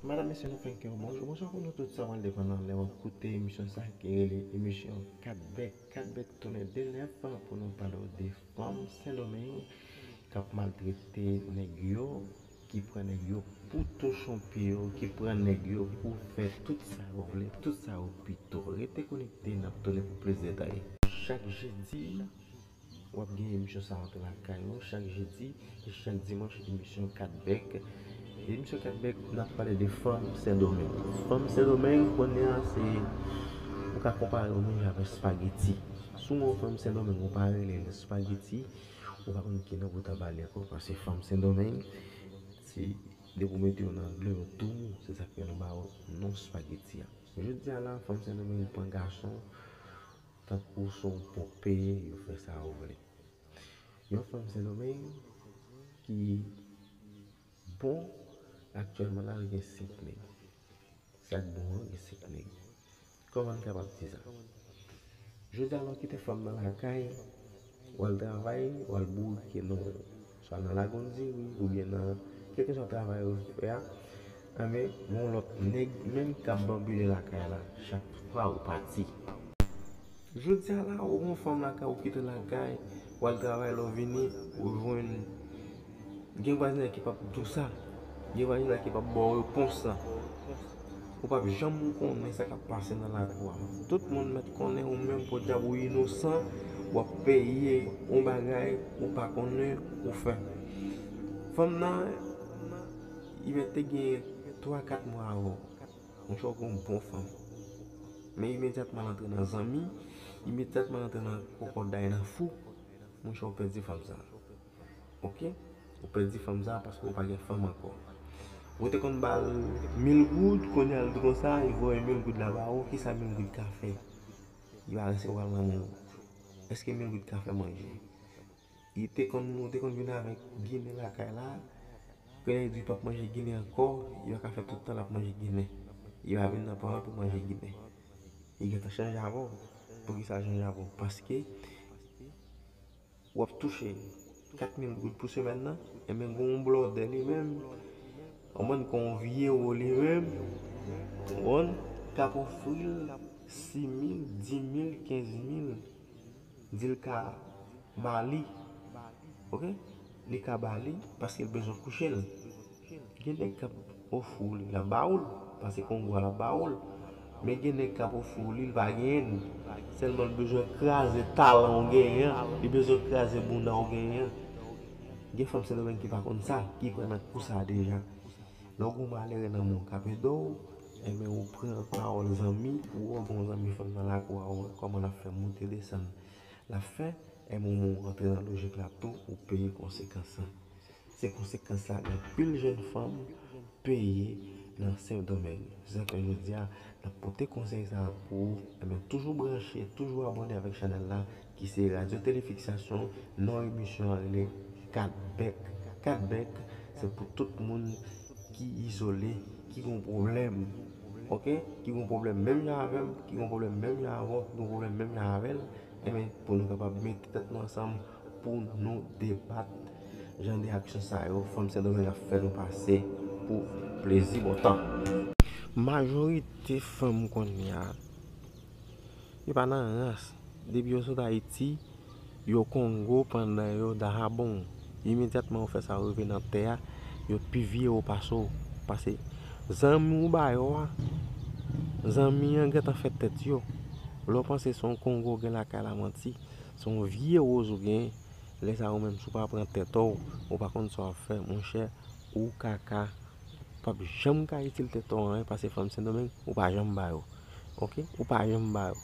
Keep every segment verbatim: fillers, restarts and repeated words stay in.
Madam, mesye, nou fenk yon bonjou. Bonswa pou nou tout, sa pral depann nan lè w ap koute emisyon sa ki rele emisyon Kat Bèk. Kat Bèk tounen de nèf pou nou pale w de fanm Sendomeng k ap maltrete nèg yo, ki pran nèg yo pou touchon pye yo, ki pran nèg yo pou fè tout sa yo vle, tout sa yo pito. Rete konekte, n ap tounen pou plis detay. Chak jedi, w ap gen emisyon sa antre lakay ou chak jedi e chak dimanch, emisyon Kat Bèk. Emisyon Kat Bèk, n ap pale de fanm Sendomeng. Fanm Sendomeng, kounye a, se, ou ka konpare yo menm jan avèk spageti. Si w wè yon fanm Sendomeng, ou pa rele l spageti, ou pa konn ki non pou ta ba li ankò, paske fanm Sendomeng, se depi w mete yo nan dlo, yo tou mou. Se sa k fè nou ba yo non spageti a. Jodi a la, fanm Sendomeng pran gason tankou se yon pope, yo fè sa yo vle. Yon fanm Sendomeng ki bon, aktyèlman la, li gen senk nèg. Sa k bon an, gen senk nèg. Kòman n kapab di sa? Jodi a la, w kite fanm nan lakay, w al travay, w al bourike nan, swa nan Lagondiri, oubyen nan kèlkeswa travay ou fè a, enben, gen yon lòt nèg menm k ap banbile lakay la, chak fwa ou pati. Jodi a la, ou gen yon fanm lakay, ou kite lakay, w al travay, lè w vini, ou jwenn gen vwazinay ki p ap di w sa, gen vwazinay ki p ap ba w repons la. Ou p ap janm konnen sa k ap pase nan lakou a. Tout moun mèt konnen ou menm, podyab, ou inosan, w ap peye yon bagay ou pa konnen ou fè. Fanm nan, li mèt te gen twa, kat mwa avè w. Monchè, w gen yon bon fanm. Men imedyatman l antre nan zanmi, imedyatman l antre nan kòkòday, nan fou, monchè, w pèdi fanm sa a. Oke? Ou pèdi fanm sa a paske w pa gen fanm ankò. Ou te konn ba l mil goud, kounye a l di konsa, li voye mil goud la ba ou, kisa mil goud ka fè? Li pa resevwa l nan men w. Èske mil goud ka fè manje? Li te konn, ou te konn vin avèk ginen lakay la, kounye a li di li p ap manje ginen ankò, li pa ka fè tout tan l ap manje ginen. Li pa vin nan pawòl pou manje ginen. Li gentan chanje avè w. Poukisa l chanje avè w? Paske w ap touche kat mil goud pou semèn nan, enben, gen yon blòdè li menm, yon bann kon vye wo li menm, w konprann, k ap ofri l sis mil, dis mil, kenz mil, di l ka ba li, oke? Li ka ba li paske l bezwen kouche l. Gen nèg k ap ofri w li, l ap ba ou l, paske Kongo a l ap ba ou l. Men gen nèg k ap ofri w li, li pa genyen l. Sèlman l bezwen kraze talan w genyen an, li bezwen kraze bounda w genyen an. Gen fanm Sendomeng ki pa konn sa, ki pran nan kou sa a deja. Lè w gen yon malere nan men w k ap ede w, enben, ou pran pawòl zanmi, ou wè w gen yon zanmi fanm nan lakou a, ou wè kòman l ap fè moute desann l ap fè, enben, ou antre nan lojik la tou, ou peye konsekans lan. Se konsekans sa gen anpil jèn fanm peye nan Sendomeng. Se sa k fè jodi a, n ap pote konsèy sa a pou ou. Enben, toujou branche, toujou abòne avèk chanèl la, ki se Radyo Tele Fiksasyon. Non emisyon an rele Kat Bèk. Kat Bèk, se pou tout moun ki izole, ki gen pwoblèm. Oke? Ki gen pwoblèm menm jan avè m, ki gen pwoblèm menm jan avè w, ki gen pwoblèm menm jan avè l. Enben, pou nou kapab mete tèt nou ansanm, pou nou debat jan de aksyon sa yo fanm Sendomeng ap fè nou pase pou plezi bon tan. Majorite fanm kounye a, yo pa nan rans. Depi yo sot Ayiti, yo Kongo pandan yo Dahabon. Imedyatman yo fè sa, yo rive nan tè a, yo pi vye wo pase w. Pase zanmi w ba yo a, zanmi an gentan fè tèt yo. Lè w panse se yon Kongo w gen lakay la, manti. Se yon vye woz ou gen. Lè sa a ou menm, si w pa pran tèt w, ou pa konn sa w ap fè, monchè, ou kaka, ou p ap janm ka itil tèt w anyen, paske fanm Sendomeng, ou pa janm ba yo. Oke? Ou pa janm ba yo.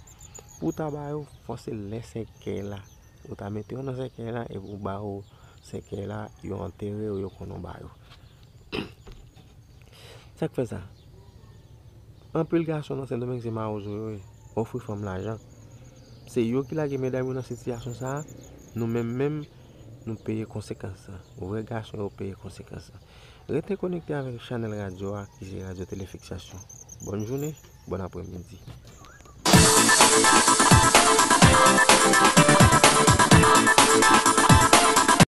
Pou w ta ba yo, fò se lè sèkèy la. Ou ta mete yo nan sèkèy la, epi ou ba yo sèkèy la, yo antere yo, yo konn ou ba yo. Sa k fè sa? Anpil gason nan Sendomeng se mawozo yo ye, ofri fanm lajan. Se yo ki lage medam yo nan sitiyasyon sa a, nou menm menm, nou peye konsekans lan. Vrè gason yo peye konsekans lan. Rete konekte avèk chanèl radyo a, ki se Radyo Tele Fiksasyon. Bòn jounen, bòn aprèmidi.